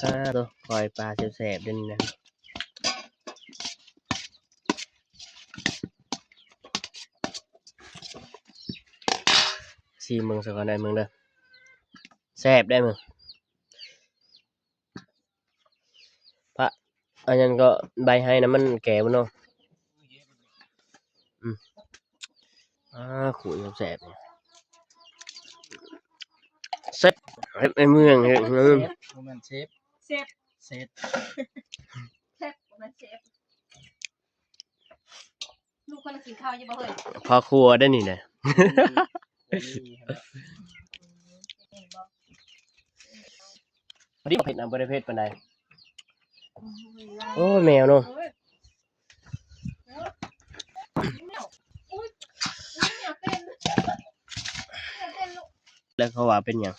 ປາໂຕ ກ້ອຍປາແຊບໆເດ້ນີ້ນະ. ຊີມເບິ່ງຊະກ່ອນໄອ້ເບິ່ງເດີ ແຊບໄດ໋ເບິ່ງ. ພະ ອັນນັ້ນກໍໃບໄຮນະ ມັນແກ່ບໍ່ເນາະ? ອືມ ອາ ຂູດແຊບໆ ເຊັດ ເຮັດໃນເມືອງເຮັດ ບໍ່ແມ່ນເຊຟ ເຊັດ ເຊັດ ເຊັດ ບໍ່ແມ່ນເຊຟ. ລູກເພິ່ນກິນເຂົ້າຢູ່ບໍ່ເຮີ້ຍ? ພໍ່ຄົວໄດ໋ນີ້ນະ. ພໍດີ ເຜັດນະ ບໍ່ໄດ້ເຜັດປານໃດ. ໂອ້ຍ ແມວເນາະ. ແລ້ວເຂົາວ່າເປັນຫຍັງ?